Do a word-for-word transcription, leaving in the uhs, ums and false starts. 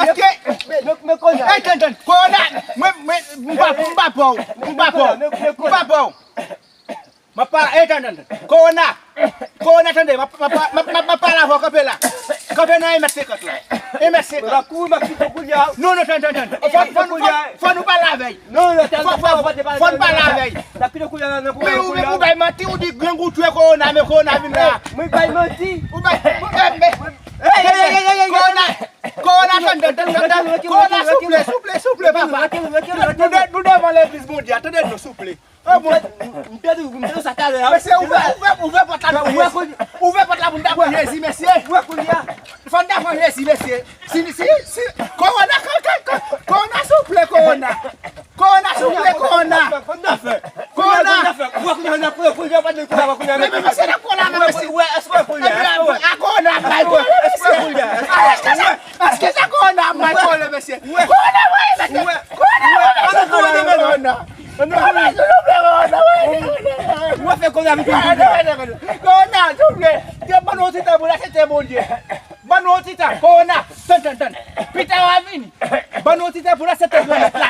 Paske, men, men, men, Kowona. Ey, tann, tann, Kowona, mwen, mwen, m pa, m pa pè w, m pa pè w, m pa pè w. M ap pale, ey, tann, tann, tann. Kowona, Kowona, tande, m ap, m ap, m ap, m ap, m ap pale avè w, kanpe la. Kanpe nan en mèt senkant la. En mèt senkant. M ap kouri, m ap kite w kounye a. Non, non, tann, tann, tann. Fò, fò, fò, fò nou pale avè l. Non, non, tande, fò, fò, fò nou pale avè l. N ap kite w kounye a, nan pwoblèm kounye a. Men ou, men ou bay manti, ou di grangou tchwe Kowona, men Kowona vin la. Mwen bay manti. Ou bay, ou bay, men, Kowona, Kowona, tann, tann, tann, tann. Kowona, souple, souple, souple, papa. Nou de-, nou devan legliz Bondye a, tande nou, souple. M te di w, m te di w sa talè a. Mesye, ouvè, ouvè, ouvè pòt la pou Jezi. Ouvè pòt la pou n ta pran Jezi, mesye. Fò n ta pran Jezi, mesye. Si, si, si, kowona, ko- ko- ko- kowona, souple, kowona. Kowona, souple, kowona. Kowona. Men, men, mesye, n ap kola, men, mesye. A kowona, bay kole, mesye. A, èske sa, èske sa kowona, bay kole, mesye? Kowona, wi, mesye. Kowona, wi, mesye, kowona, kowona. Kowona, souple, kowona, wi. Kowona, souple. Ban nou yon ti tan pou n asepte Bondye. Ban nou yon ti tan, kowona. Tann, tann, tann. Pita w a vini. Ban nou yon ti tan pou n asepte Granmèt la.